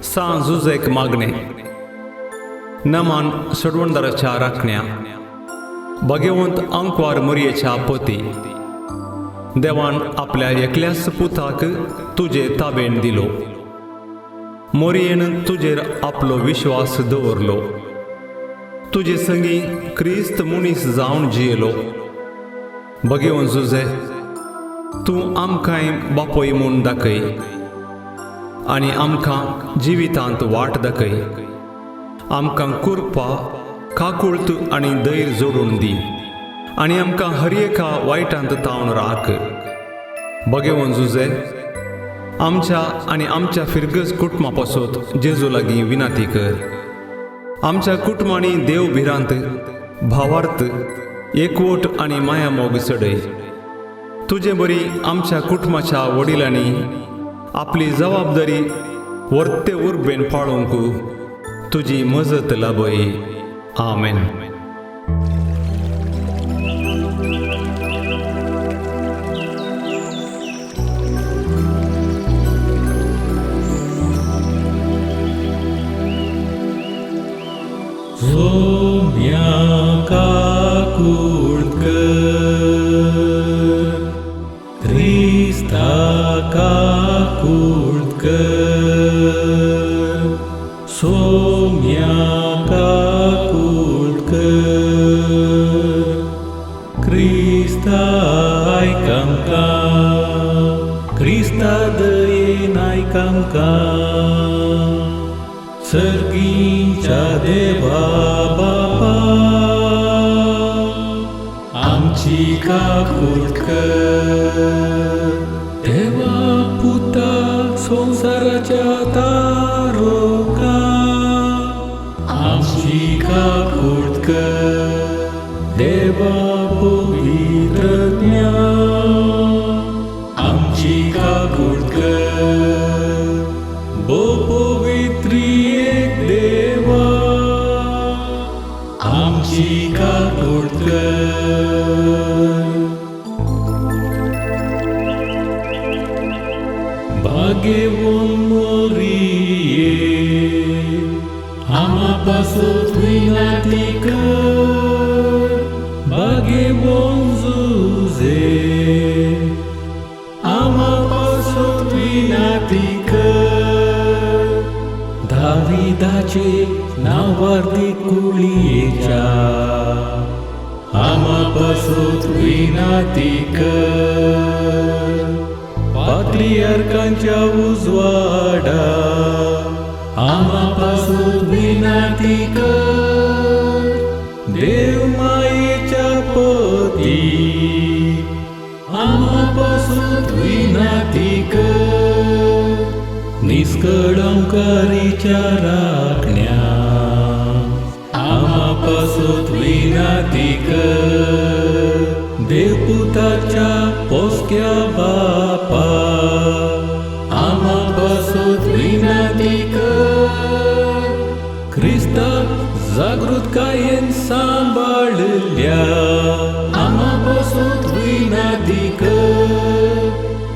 सां जुजेक मागणे नमान सोडवणदाराच्या राखण्या भगवंत आंकवार मोरयेच्या पती देवान आपल्या एकल्याच पुताक तुजे ताबेन दिलो. मोरयेन तुजेर आपलो विश्वास दवरलो. तुजे संगी क्रिस्त मनीस जावन जियेलो. भगवंत जुजे तूं आमकांय बापोय म्हूण दाखय आनी आमकां जिवितांत वाट दाखय. आमकां कुरपा काकुळत आनी धैर्य जोडून दी आनी आमकां हर एका वायटांत तावन राख. भगवंत जुजे आमच्या आनी आमच्या फिरगज कुटुंबा पासत जेजू लागीं विनंती कर. आमच्या कुटुंबांनी देव भिरांत भावार्थ एकवट आनी मायामोग चडय. तुजे बरी आमच्या कुटुंबाच्या वडिलांनी आपली जबाबदारी वर्ते उर्बेन पाळोवंक तुजी मजत लाभय. आमेन. सोम्या काकूळ कर, क्रिस्ता काकूळ कर, सोम्या काकूळ कर, क्रिस्ता आयक आमकां, क्रिस्ता दयेन आयक आमकां, सर्गीच्या देवा बापा आमची काकूळ कर. देवा पुता संवसाराच्या तारोका आमची काकूळ कर. देवा पवित्रज्ञा आमची काकूळ कर. भो पवित्री एक देवा आमची काकूळ कर. भाग्यवंत मोरये आमा पासत विनंती कर. भाग्यवंत जुजे आमा पासत विनंती कर. दाविदाचे नांवार्दी कुळयेच्या आमा पासत विनंती कर. पात्रियार्कांच्या उजवाडा आमा पासत विनंती कर. देव मायेच्या पती आमा पासत विनंती कर. निष्कळंकारीच्या राखण्या आमा पासत विनंती कर. देवपुताच्या पोसक्या बापा आमा पासत विनंती कर. क्रिस्ताक जागृतकायेन सांबाळिल्ल्या आमा पासत विनंती कर.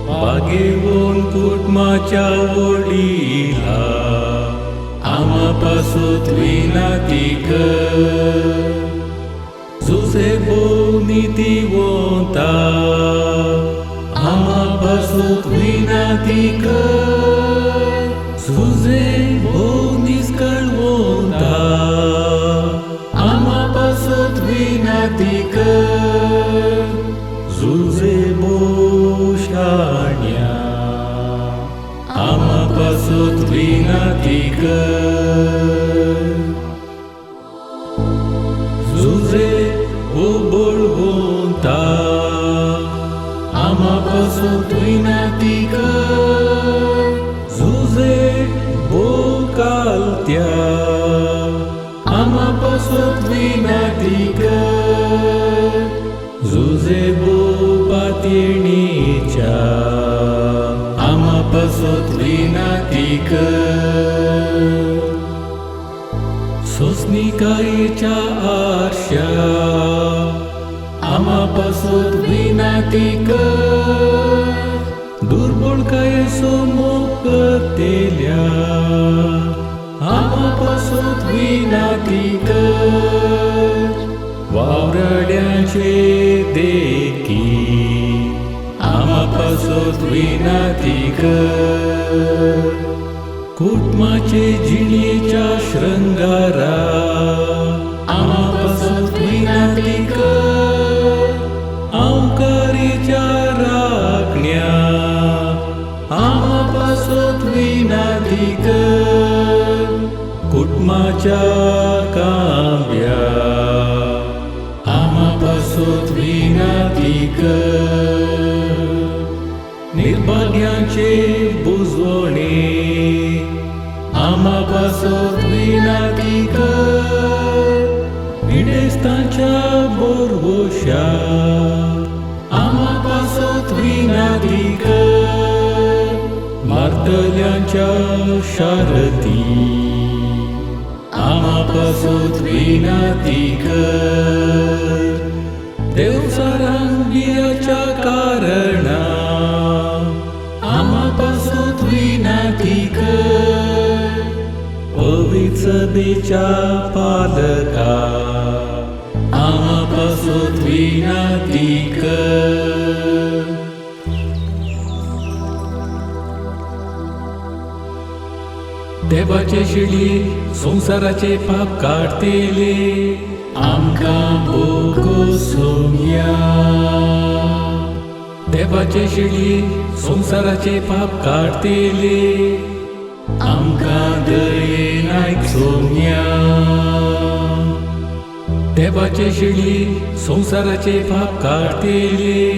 भाग्यवंत कुटुंबाच्या वडिला आमा पासत विनंती कर. जुजे भोव नितीवंता आमा पासत विनंती कर. जुजे भोव निष्कळवंता आमा पासत विनंती कर. जुजे भोव शाण्या आमा पासत विनाती कर. जुजे वो बळवंता आमा पासत विनाती कर. जुजे भो कालत्या आमा पासत विनाती कर. जुजे भो पातयेणीच्या आमा पासत विनाती कर. सोसणिकायेच्या आरशा आमा पासत विनाती कर. दुर्बळकायेचो मोग करतेल्या आमा पासत विनाती कर. वावराड्यांचे देखी आमा पासत विनाती कर. कुटुंबाचे जिणेच्या शृंगारा आमा पासत विनाती कर. आवकारीच्या राखण्या आमा पासत विनाती कर. कुटुंबाच्या कांब्या आमा पासत विनाती कर. निर्भाग्यांचे बुजवणे आमा पासत विनाती कर. पिडेस्तांच्या बोरवोशा आमा पासत विनाती कर. मारतल्यांच्या शारती आमा पासत विनाती कर. देवचारांक बियाच्या कारणा आमा पासत विनाती कर. पवित्र सभेच्या पालका आमा पासत विनाती कर. देवाचे शिळी संवसाराचे पाप काडतेले आमकां भोगोसुया. देवाचे शिळी संवसाराचे पाप काडतेले आमकां दयेन आयकसोया. देवाचे शिळी संवसाराचे पाप काडतेले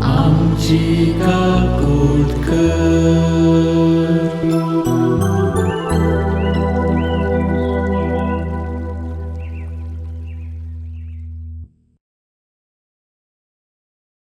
आमची काकूट कर.